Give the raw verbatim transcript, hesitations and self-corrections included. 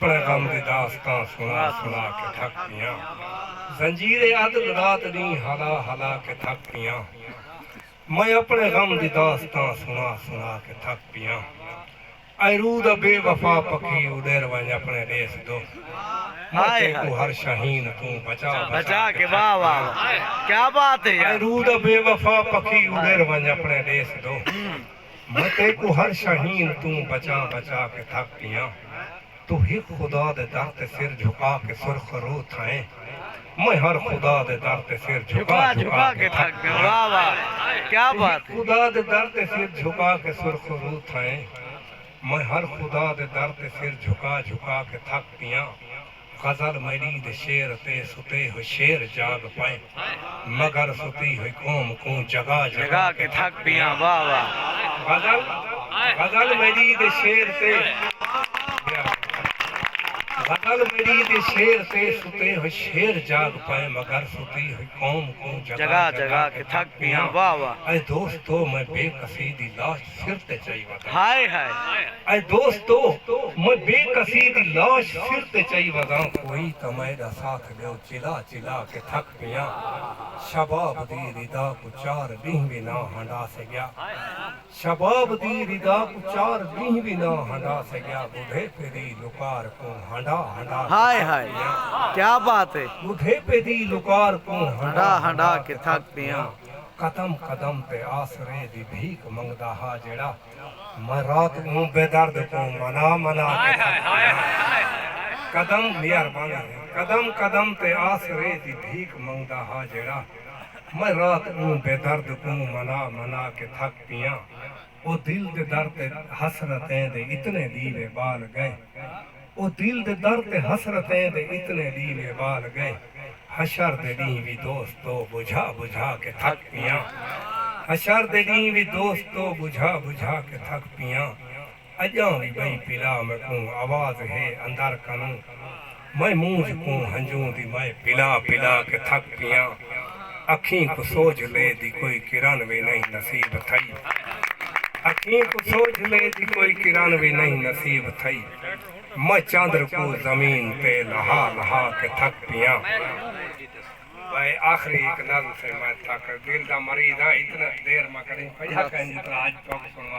اپݨے غم دی داستاں سݨا سݨا کے تھک پیاں۔ زنجیر عدل رات ݙینہہ ہلا ہلا کے تھک پیاں۔ میں اپݨے غم دی داستاں سݨا سݨا کے تھک پیاں۔ اے روح دا بے وفا پکھی، اݙر ونڄ اپݨے ݙیس دو۔ میں ہائے تیکوں ہائے۔ ہر شاہین توں بچا بچا بچا کے کے، واہ، واہ، واہ۔ کیا بات ہے اے یار۔ روح دا بے وفا پکھی، اݙر ونڄ اپݨے ݙیس دو۔ میں تیکوں ہر شاہین توں بچا بچا کے تھک پیاں۔ توں ہک خدا دے در تے سر جھکا کے سرخ رو تھئیں۔ میں ہر خدا دے در تے سر جھکا جھکا جھکا جھکا کے کے تھک تھک پیاں۔ واہ واہ، کیا بات ہے۔ خدا دے در تے سر جھکا کے سرخ رو تھئیں۔ میں ہر خدا دے در تے سر جھکا جھکا کے تھک پیاں۔ غزل میݙی دے شعر تے ستے ہوئے شیر جاڳ پئے، مگر ستی ہوئی قوم کوں جگا جگا جگا کے کے تھک تھک پیاں۔ واہ واہ۔ غزل، غزل میݙی دے شعر تے، غزل میݙی دے شعر تے ستے ہوئے شیر جاڳ پئے، مگر ستی ہوئی قوم کوں جگا جگا جگا جگا کے کے تھک تھک پیاں۔ پیاں۔ واہ واہ۔ اے دوستو، میں بے کسی دی لاش سر تے چائی ودا۔ ہائے ہائے۔ اے دوستو، میں بے کسی دی لاش سر تے چائی ودا، کوئی تاں میݙا ساتھ ݙیو، چلا چلا کے تھک پیاں۔ شباب دی ردا کوں چار ݙینہہ وی نہ ہنڈا سڳیا۔ شباب دی ردا کوں چار ݙینہہ وی نہ ہنڈا سڳیا، ٻڈھیپے دی لکار کوں ہنڈا ہنڈا کے ہائے تھک ہائے۔ پیاں۔ کیا بات ہے۔ ٻڈھیپے دی لکار کوں ہنڈا ہنڈا ہنڈا ہنڈا کے کے تھک تھک پیاں۔ پیاں۔ قدم قدم تے آسرے دی بھیک منگدا ہا جیڑھا، میں رات اوں بے درد کوں منا منا کے تھک پیاں۔ قدم، مہربانی ہے۔ قدم قدم تے آسرے دی بھیک منگدا ہا جیڑھا، میں رات اوں بے درد کوں منا منا کے تھک پیاں۔ او دل دے در تے حسرتیں دے اتنے ݙیوے ٻال ڳئے۔ او دل دے در تے حسرتیں دے اتنے ݙیوے ٻال ڳئے۔ حشر دے ݙینہہ وی دوستو ٻجھا ٻجھا کے تھک پیاں۔ حشر دے ݙینہہ وی دوستو ٻجھا ٻجھا کے تھک پیاں۔ اڄاں وی ٻئی پلا میکوں آواز ہے اندر کنوں۔ میں مونجھ کوں ہنجوں دی میں پلا پلا کے تھک پیاں۔ اکھیں کوں سوجھلے دی کوئی کرن وی نہیں نصیب تھئی۔ اکھیں کوں سوجھلے دی کوئی کرن وی نہیں نصیب تھئی۔ میں چندر کوں زمین تے لہا لہا کے تھک پیاں۔ بھائی، آخری ہک نظم سے میں تھک، دل دا مریض ہاں، اتنا دیر میں کݙی پیا کہیں جتنا اڄ تک سݨوا۔